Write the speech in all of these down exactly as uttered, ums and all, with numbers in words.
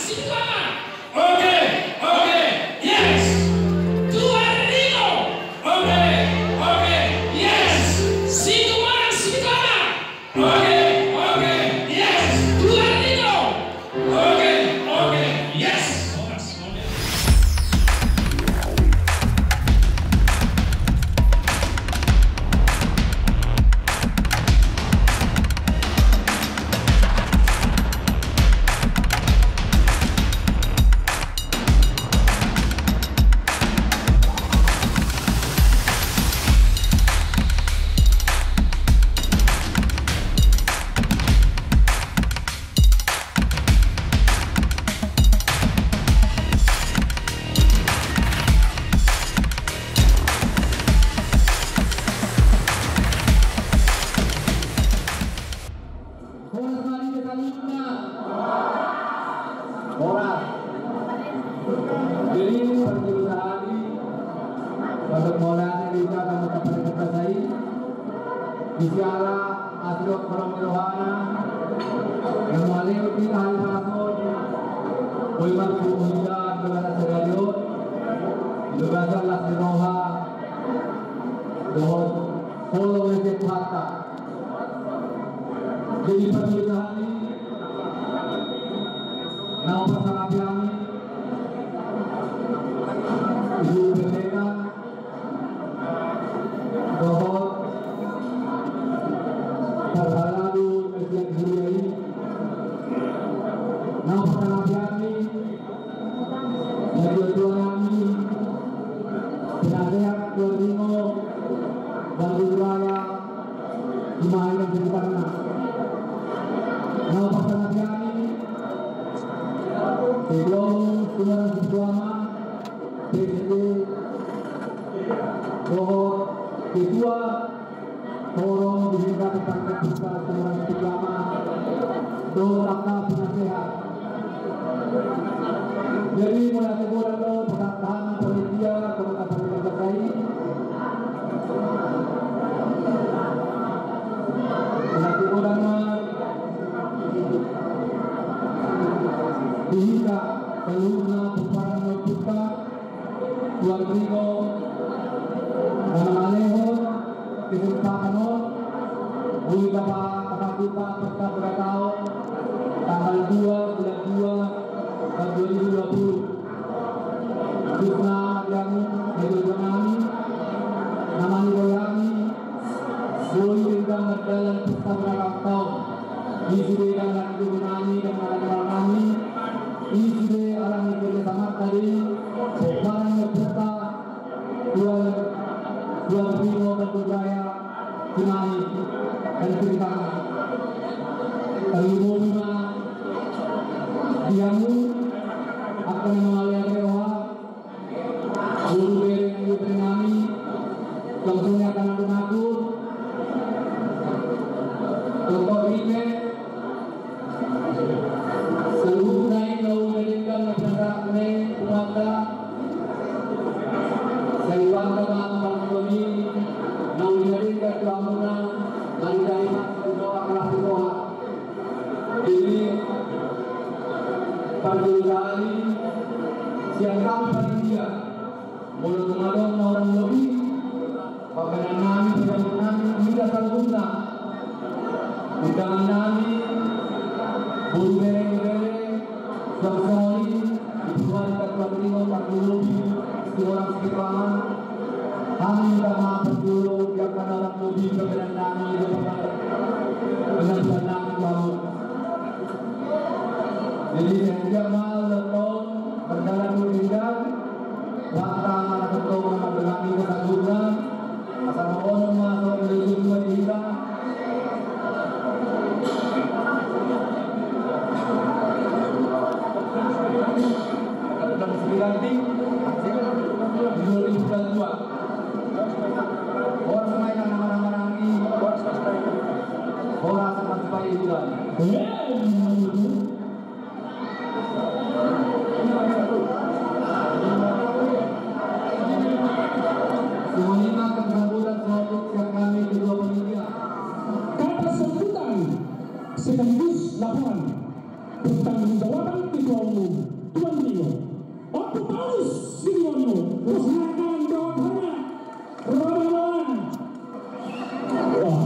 Sibituaman. Oke, oke, yes. Tuan Ringo. Oke, oke, yes. Situmorang Sibituaman. Oke, oke, yes. Tuan Ringo. Oke, oke, yes. Horas ma di hita saluhutna. Horas. Jadi, parjolo sahali, mauliate di hita na marparjolo sahali. Di siala asi dohot holong ni rohana, na mauliate di hita saluhutna. Boi marhite hita di bagasan sadari on, di bagasan las ni roha dohot holong ni Tuhanta. Jadi, parjolo sahali, na hupasangapi hami, Ibu Pendeta, dohot parhalado na sian huria i, na hupasangapi hami, na tuatua nami, penasehat Tuan Ringo Bandul Raya, Simahi dan sekitarna. Na hupasangapi hami, Ketua Umum Situmorang Sibituaman, P S D, dohot Ketua Forum di hita Partai Pusat Situmorang Sibituaman, dohot angka penasehat. Jadi, mauliate godang do pasahat hami panitia, angka panitia. Mauliate godang ma di hita saluhutna pomparan ni ompunta, Tuan Ringo, na mangalehon kesempatan on, boi tapa-, tapajumpang pesta ulang tahun, tanggal dua bulan dua tahun dua ribu dua puluh. Khususna di hamu, di hami, na mangido hami, boi denggan mardalan pesta ulang tahun. I sude dangdang ni dohonami, dangdang ni dohonami, i sude ala ni kerja sama tadi, pomparan ni ompunta, Tuan, Tuan Ringo Bandul Raya, Simahi dan sekitarna. Tarlumobi ma di hamu, angka na mangalean roha, boru, bere, bere nami, tong songon i angka na donganku, tong tongon i pe, saluhutna i na uli na denggan na pinasangap ni Tuhanta, sai Tuhanta ma na mangkon i, na uli na denggan tu hamuna, mardalan ma di roha, las ni roha. Jadi, parjolo sahali, sian hami panitia, molo tung adong na hurang lobi, pambahenan nami, pambahenan nami, di hita saluhutna. Undangan nami, boru, bere, bere, suang soli, di keluarga Tuan Ringo, tarlumobi, Situmorang Sibituaman. Hami minta maaf parjolo, di angka na hurang lobi, pambahenan nami, di pambahenan nami, di hamu. Jadi, sian dia ma ulaon on, mardalan ma denggan, Tuhanta ma na tongtong na mandongani hita saluhutna, asa maronom ma songon na nidokna di hita. Dua ribu dua puluh dua. Horas ma di na manang-manang i. Horas ma di na manang-manang i. Songon i ma Jawaban ketua umum, Tuan Ringo. Ompu Paulus Siliwangi. Usahakan dohot hana. Roda mana? Wah.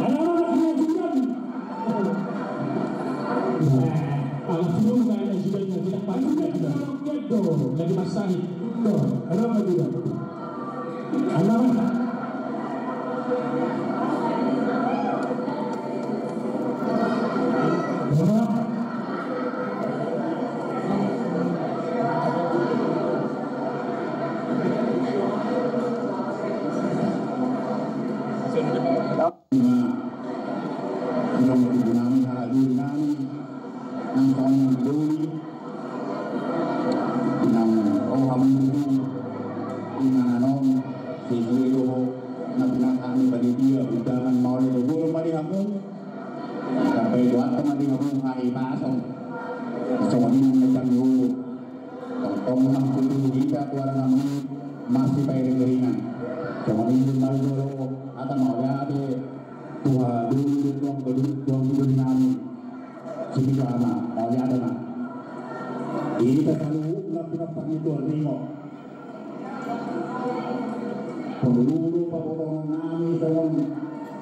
Anak-anak ngajukan. Nah, anak dulu kan ngajukan, ngajukan. Ngajukan, ngajukan. Lagi masak. Tuh, kenapa tidak? Kenapa? Nang songon na didoli, nang roha mundung, inganan on, sesuai dohot na pinarhami panitia, undangan mauliate do jolo ma di hamu. Sampai doanta ma di hamu hahipason. Songon i nang na jam ni ulu. Tongtong ma tutu hita tu arnami masih pairing-iringan. Songon i ma jolo hata mauliate tu haduduhon, tu haduduhon nami. Sipitama mauliate ma. Hita saluhutna pinompar ni Tuan Ringo. Parlulu pabotohon nami songon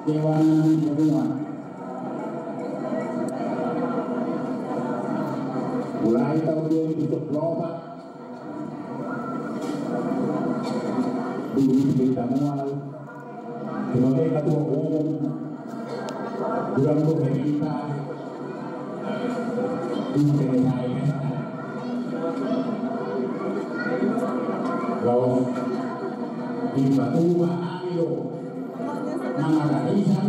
dewan nami semua. Mulai taon dua ribu dua puluh empat. Dulu di Tamual. Sebagai ketua umum, kurang lebih kita di P P H I S. Laos di Batu Ayo, nama Raisan,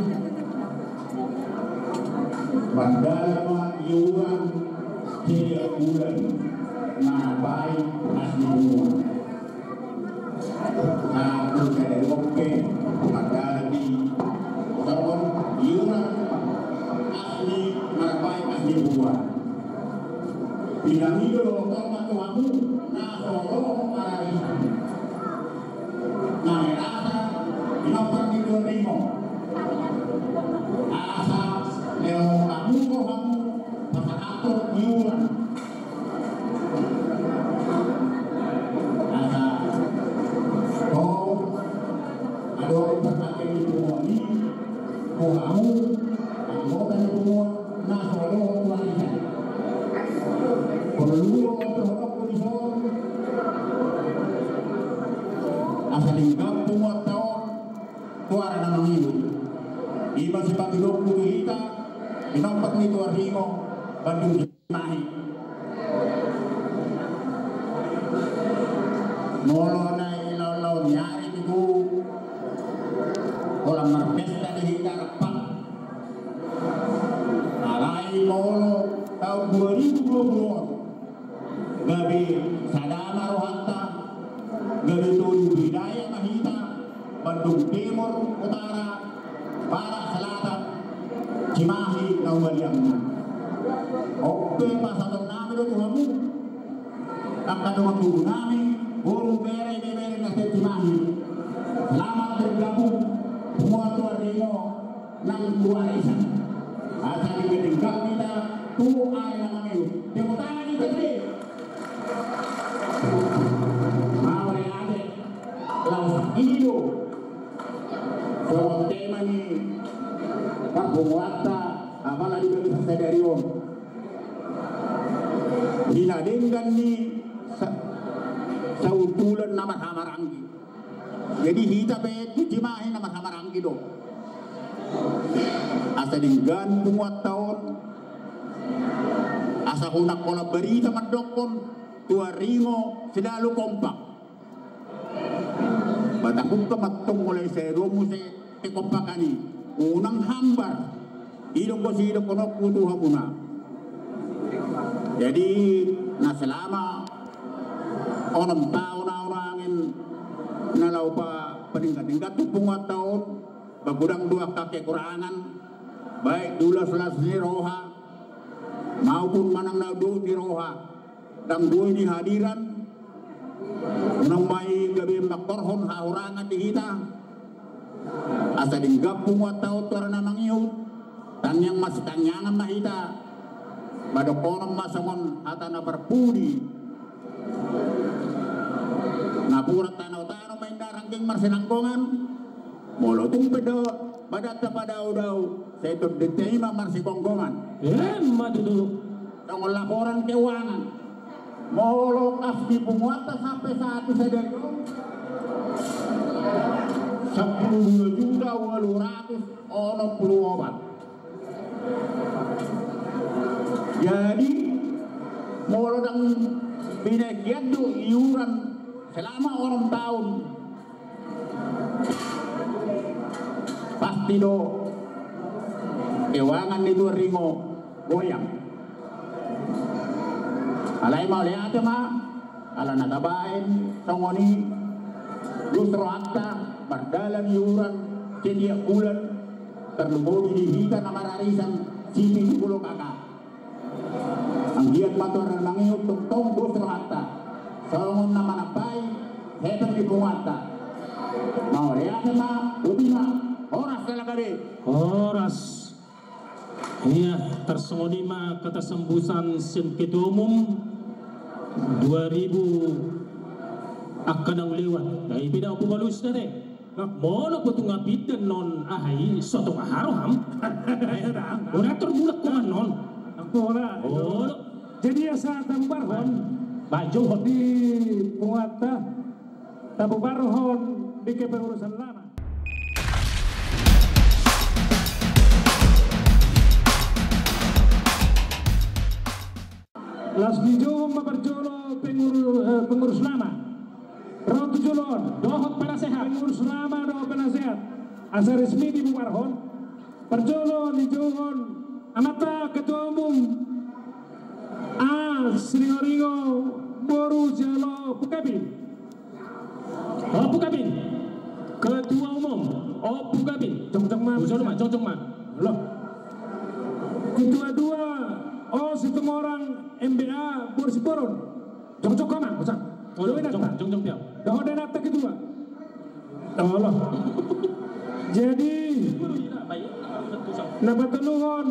Mandala ma iuran, jadi bulan, nama baik, asli bulan. Nah, tu kada lope, maka di tolong iuran asli marapai asli buah. Pinamido do tolong tu hamu, na soro marari. Na merasa, inompar di dua limo. Asa, leo hamu ko hamu, pasahaton iuran. Asa, oh, adong parpakai ni punguan i, tu hamu, anggota ni punguan, na so adong tu ari. Perlu, perlu, perlu, asa denggan punguan taon, tu ari na mangihut. Ima sipatudokku tu hita, inompar ni Tuan Ringo, Bandung. Mahi. Molo na i laon-laon ni ari tu, holan marpesta di hita rap. Alai molo taon dua ribu dua puluh on, gabe sada ma rohanta, gabe tolu budaya ma hita, Bandung Timur, Utara, Barat, Selatan, Cimahi na humaliangna. Ope pasahaton nami do tu hamu, angka dongan tubu nami, boru, bere, ibebere na sian Cimahi. Selamat bergabung punguan Tuan Ringo nang tu arisan. Asa denggan-denggan hita tu ari na mangihut. Tepuk tangan hita, Tri. Mauliate. Laos i do songon tema ni parpunguanta, apala di bagasan sadari on. Di na denggan ni sa-, sauntulan na marhahamaranggi. Jadi hita pe tu Cimahi na marhahamaranggi do. Asa denggan punguanta on. Asa unang holan barita mandokkon, Tuan Ringo selalu kompak. Batahukka mantong mulai sai ro muse kekompakan i, unang hambar. I do anggo sidohononku tu hamuna. Jadi na selama onom taon au nuaeng na laho pa-, padenggan-denggan tu punguanta on, ba godang do angka kekurangan, baik di las-las ni roha maupun manang na dohot ni roha. Ndang boi dihadiran, unang ma i gabe mangkorhon hahurangan di hita. Asa denggan punguanta on tu ari na mangihut, tangiang masitangiangan ma hita. Madokkonon ma songon hata na parpudi. Napuran tano-tano ma inna rangging marsinanggongan. Molo tung pe do badanta padao-dao, sai tondinta i ma marsigonggongan. Emma tutu. Songon laporan keuangan. Molo kas di punguanta sampe saat i sadari on, sampulu dua juta ualu ratus onom pulu opat. Jadi molo ndang binaen hian do iuran selama onom taon, pasti do keuangan ni Tuaringo goyang. Alai mauliate ma, ala na tabaen songon i, dos rohanta mardalan iuran setiap bulan, tarlumobi di hita na mararisan sitio di pulo K K. Anggiat ma tu ari na mangihut tongtong dos rohanta songon na manambai hepeng ni punguanta. Mauliate ma, boti ma. Horas halak gabe. Horas. Ia, tarsongon i ma kata sambutan sian Ketua Umum dua ribu angka naung lewat. Ai pe ndang hupaluas da te. Molo pe tung apinda non aha i, so tung aha roham. Ora tor mulak ho annon. Ora. Olo. Jadi asa tabubarhon. Bajo hon. Di punguanta tabubarhon di kepengurusan lama. Las dijou ma parjolo penguru-, eh, pengurus lama. Ro tu jolo on. Dohot penasehat. Pengurus lama dohot penasehat. Asa resmi dibubarhon. Parjolo dijouhon amanta Ketua Umum A Siringoringo boru jolo Pukabin. Ompu Kabin. Ketua Umum, Ompu Kabin. Jongjong ma. Jongjong ma, jongjong ma. Loh. Ketua dua, O Situmorang M B A boru Simbolon. Jongjong ho ma, jongjong. Oh, loh, jongjong, jongjong, piau. Dohot da inanta ketua. Oh, loh. Jadi, na patoluhon,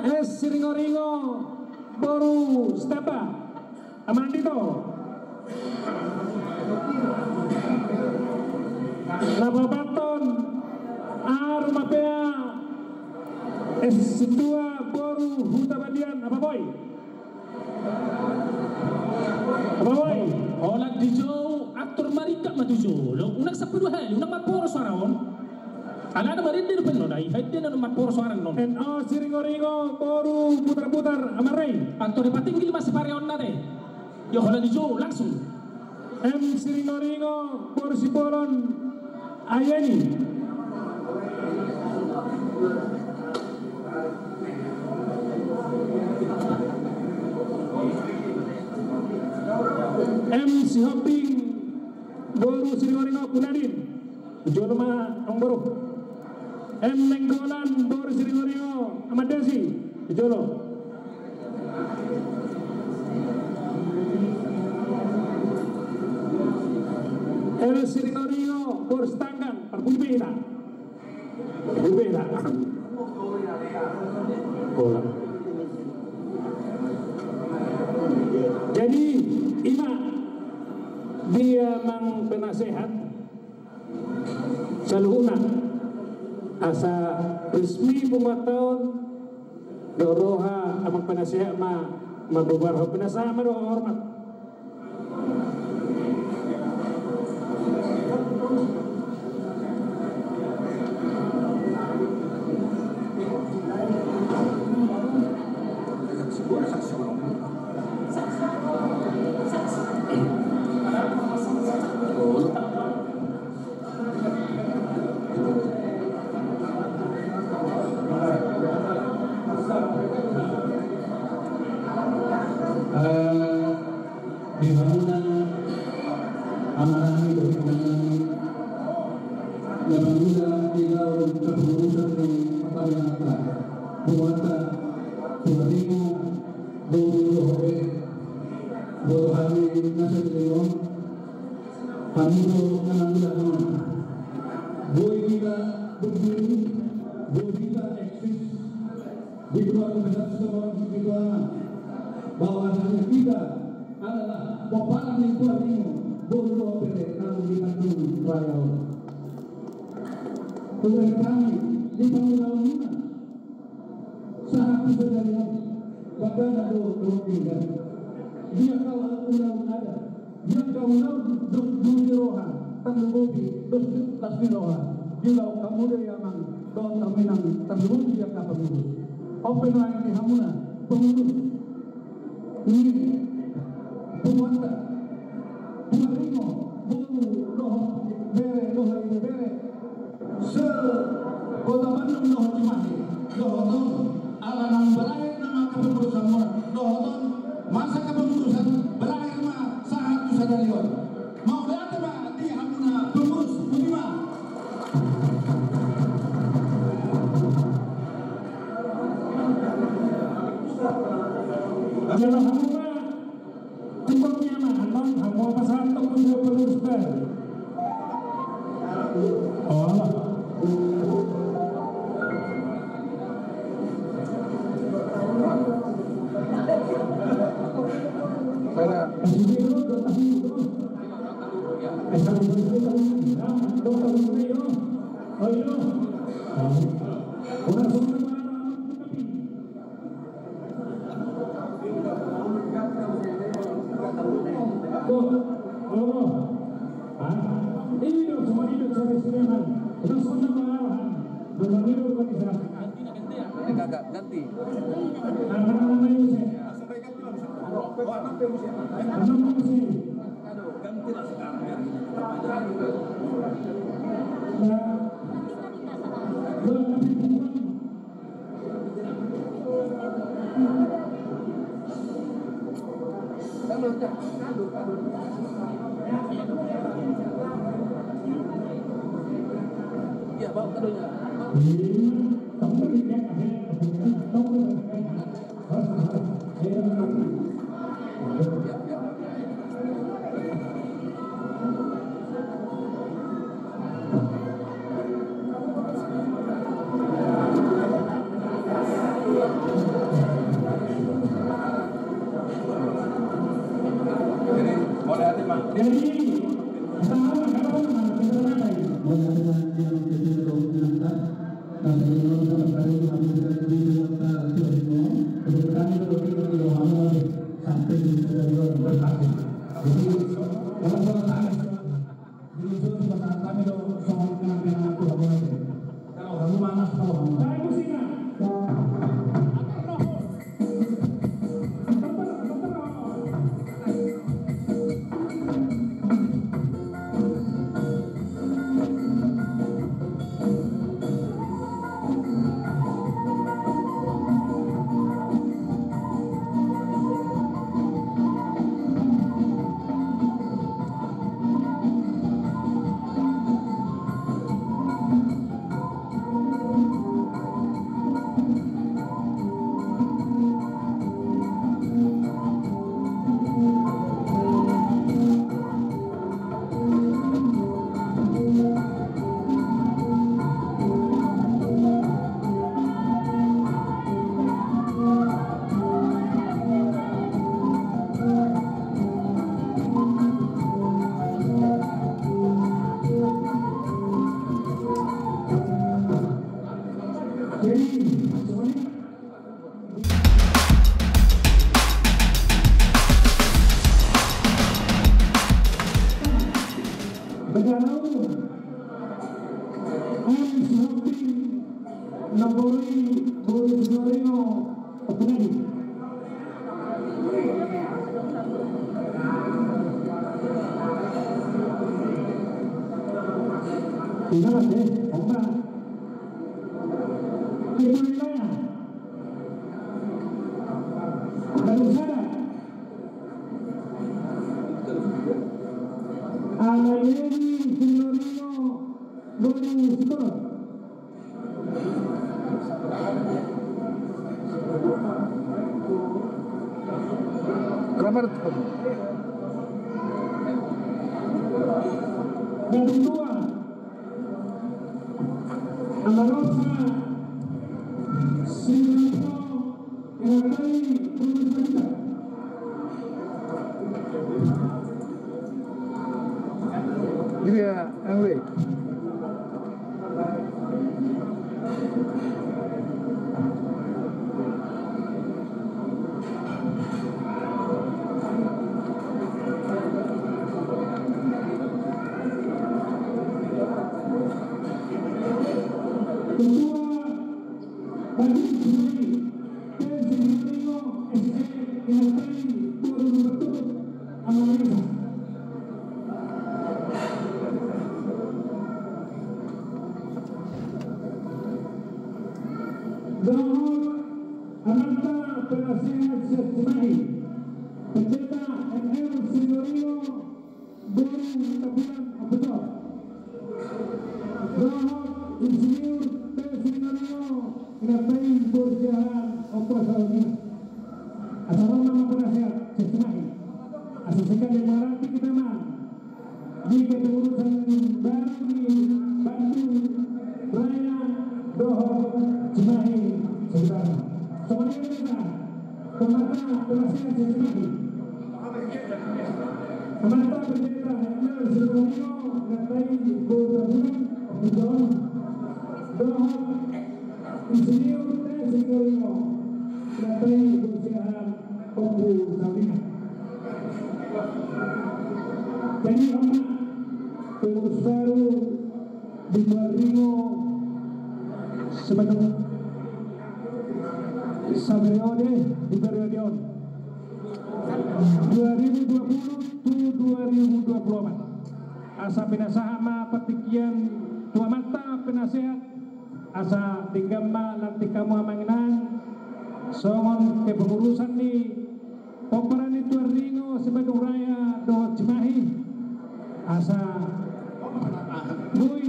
S Siringoringo boru Sitamba. Amang Dito. Na paopathon, Aruma Pea, S Situa boru Hutabalian, apa boy? Apa boy? Holan dijou, aktor marindang ma tu jolo. Unang sampulu hali, unang marporo suara on. Alana marende dope non, ai hande na marporo suara non. N O Siringoringo boru Putarputar, Amarrei. Antong dipatinggil ma sipareonna te. Ia holan dijou langsung. M Siringoringo boru Simbolon, Ayeni. M Sihombing boru Siringoringo, Punadin. Jolo ma, Amang boru. M Nainggolan boru Siringoringo, Amang Desi. Jolo. L Siringoringo boru Sitanggang, parpudi be hita. Parpudi be hita. Holan. Jadi, i ma dia amang penasehat. Saluhutna, asa resmi pembuatan, dohot roha amang penasehat ma, mambubarhon, penasehat ma dohot hormat. Eh, di hamuna, amanami, dohot inanami, na mangula di laon kepengurusan ni partangianganta, punguanta, Tuaringo boru Lohobe, boru hami na saleleng on, hami do na mangula on. Boi hita berdiri, boi hita eksis. Di keluarga besar Situmorang Situmorang. Adalah pomparan ni Tuan Ringo, boru dohot bere na di Tanjung Raya on. Umbahen hami di pangulaonmuna sahat tu sadari on, bagana do dohot denggan. Di angka ulaon adat, di angka ulaon dung di roha, tarlumobi dos las ni roha di ulaon hamu do i amang dohot hamu inang, tarlumobi di angka pangurus. On pe nuaeng di hamuna pangurus ni punguanta, Tuan Ringo, boru dohot bere, dohot ibebere se-Kota Bandung dohot Cimahi, dohot on ala naung berakhir nama kepengurusanmuna, dohot on masa kepengurusan berakhir ma sahat tu sadari on. Mauliate ma di hamuna pengurus, boti ma. Jalo hamu ma. Cukup nyaman, non? Hamu pasahat tu pengurus baru. Oh. Kasih dulu, kasih dulu. Eh, kagak, ganti. Iya, bawa kadonya. Tinggal deh, obat. Itu nilainya. Baru sadar. Ala Yeni Sinlorino Boni Sikor. Kenapa tuh? Ketua. Ala Rosa Sinlorino. Ngatai, belum bisa. Cimahi, Pendeta M R Sinorio, boru Tabulan Abutor, dohot Insinyur T Sinorio, inanta i boru Siahaan, Ompu Salomina. Asa ro ma penasehat sian Cimahi. Asa sekali marhati hita ma di kepengurusan baru di Bandung Raya dohot Cimahi sekitarna. Songon i ma amanta penasehat sian Cimahi. Amanta Pendeta M R Sinorio, inanta i boru Tabulan Abutor, dohot Insinyur T Sinorio, inanta i boru Siahaan, Ompu Salomina. Jadi, amang, pengurus baru di Tuan Ringo sebagai saperiode, di periode on, dua ribu dua puluh tu dua ribu dua puluh empat. Asa pinasahat ma partingkian tu amanta penasehat, asa denggan ma lantik hamu, amang inang, songon kepengurusan ni pomparan ni Tuan Ringo Sibandung Raya dohot Cimahi, asa boi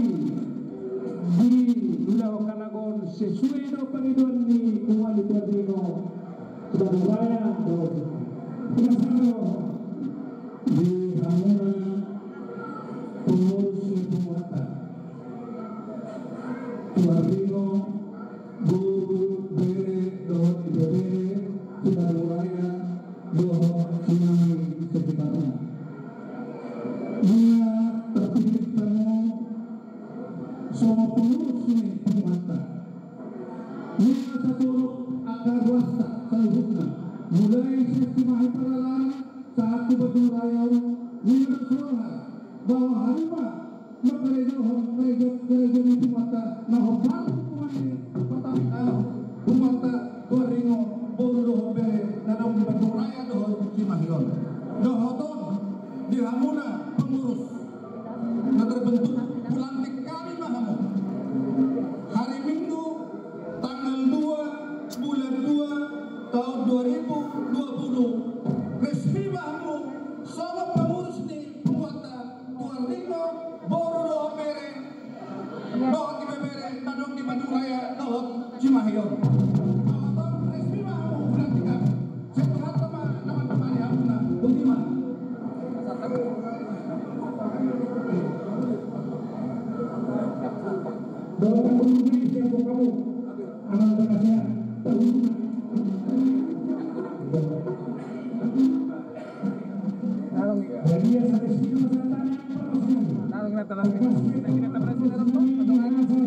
diulahon halak on sesuai dohot pangidoan ni punguan ni Tuan Ringo Sibandung Raya dohot Cimahi. Di hamuna pengurus ni punguanta, Tuan Ringo, boru, bere dohot ibebere Sibandung Raya dohot Cimahi sekitarna. Nunga tarpilih hamu songon pengurus ni punguanta. Nunga saturut angka ruasta saluhutna, mulai sian Cimahi Pardalanan sahat tu Bandung Raya on, nunga tarsurat bahwa hamu ma mangkarejehon karejo, karejo ni punguanta na hombar punguan ni parta-, eh, punguanta Tuan Ringo, boru dohot bere na adong di Bandung Raya dohot Cimahi on. Dohot on di hamuna pengurus na terbentuk, hulantik hami ma hamu. Hari Minggu, tanggal dua bulan dua tahun dua ribu dua puluh, resmi ma hamu songon pengurus ni punguanta Tuan Ringo, boru dohot bere dohot ibebere na adong di Bandung Raya dohot Cimahi on. Dohot on resmi ma hamu hulantik hami. Sai Tuhanta ma na mandongani hamuna. Boti ma. Dohot on, boti ma. Amang penasehat, tahu ma. Lalu, jadi ya, sampai sini masalah tanya apa maksudnya? Lalu, kita, kita, kita, kita, kita, kita, kita,